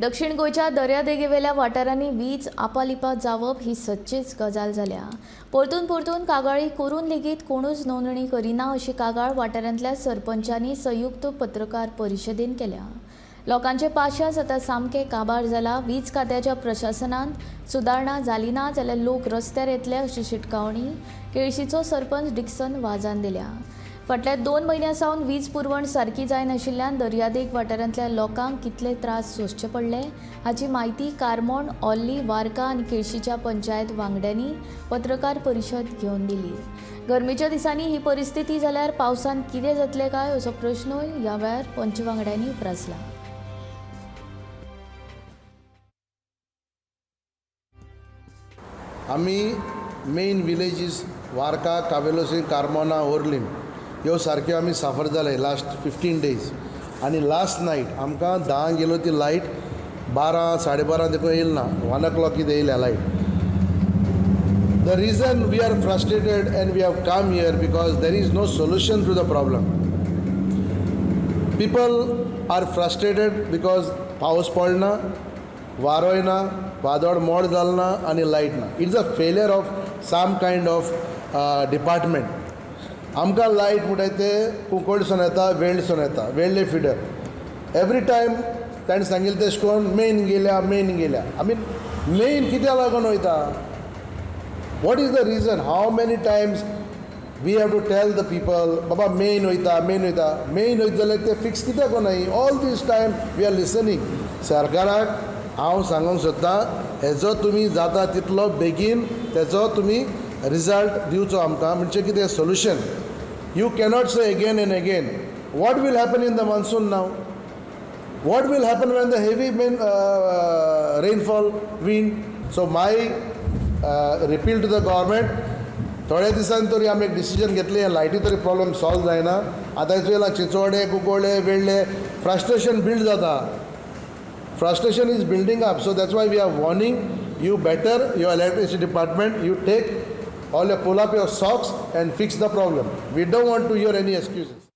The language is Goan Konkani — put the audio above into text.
दक्षिण गोंयच्या दर्यादेगेवेल्या वाठारांनी वीज आपालिपा जावप ही सदचीच गजाल जाल्या. परतून परतून कागाळी करून लेगीत कोणूच नोंदणी करिना अशी कागाळ वाठारांतल्या सरपंचांनी संयुक्त पत्रकार परिशदेन केल्या. लोकांचे पाशास आतां सामके काबार जाला. वीज खात्याच्या प्रशासनांत सुदारणा जाली ना जाल्यार लोक रस्त्यार येतले अशी शिटकावणी केळशीचो सरपंच डिक्सन वाजान दिल्या. फाटल्या 2 म्हयन्यां सावन वीज पुरवण सारकी जायनाशिल्ल्यान दर्यादेग वाठारांतल्या लोकांक कितले त्रास सोंसचे पडले हाची म्हायती कारमोण, ऑल्ली, वार्का आनी केळशीच्या पंचायत वांगड्यांनी पत्रकार परिशद घेवन दिली. गरमेच्या दिसांनी ही परिस्थिती जाल्यार पावसांत कितें जातलें काय असो प्रश्नूय ह्या वेळार पंच वांगड्यांनी उप्रासला. आमी मेन विलेजीस वार्का, कावेलोसी, कार्मोना, ओर्लीम ह्यो सारक्यो आमी साफर जाले लास्ट 15 डेज. आनी लास्ट नायट आमकां 10 गेलो ती लायट 12 12:30 देखून येयल ना, 1 ओ क्लॉक कितें येयल्या light. The reason we are frustrated and we have come here because there is no solution to the problem. People are frustrated because पावस पडना, वारो येना, वादळ मोड जाल ना आनी लायट ना. It's a failure of some kind of department. आमकां लायट म्हणटाय ते कुंकळसून येता, वेळसून येता, वेळ्ळे फिडर. एवरी टायम ताणें सांगिल्लें तेश करून मेन गेल्या, मेन गेल्या. I mean main कित्याक लागून वयता? What is the reason? How many times we have to tell the people Baba main वयता, मेन वयता. मेन वयता जाल्यार ते फिक्स कित्याक कोनाय? All this time we are listening. सरकाराक हांव सांगूंक सोदतां, हेजो तुमी जाता तितलो बेगीन तेजो तुमी रिजल्ट दिवचो आमकां, म्हणजे कितें solution. You cannot say again and again. What will happen in the monsoon now? What will happen when the heavy rainfall, wind? So my appeal to the government, थोड्या दिसांनी तरी आमी एक डिसिजन घेतली, हे लायटी तरी प्रॉब्लम सॉल्व जायना. आतां चोयला चिंचोडे, कुंकळ्ळे, वेळ्ळे फ्रस्ट्रेशन बिल्ड जाता. Frustration is building up. So that's why we are warning you, better your electricity department, you take all your pull up your socks and fix the problem. We don't want to hear any excuses.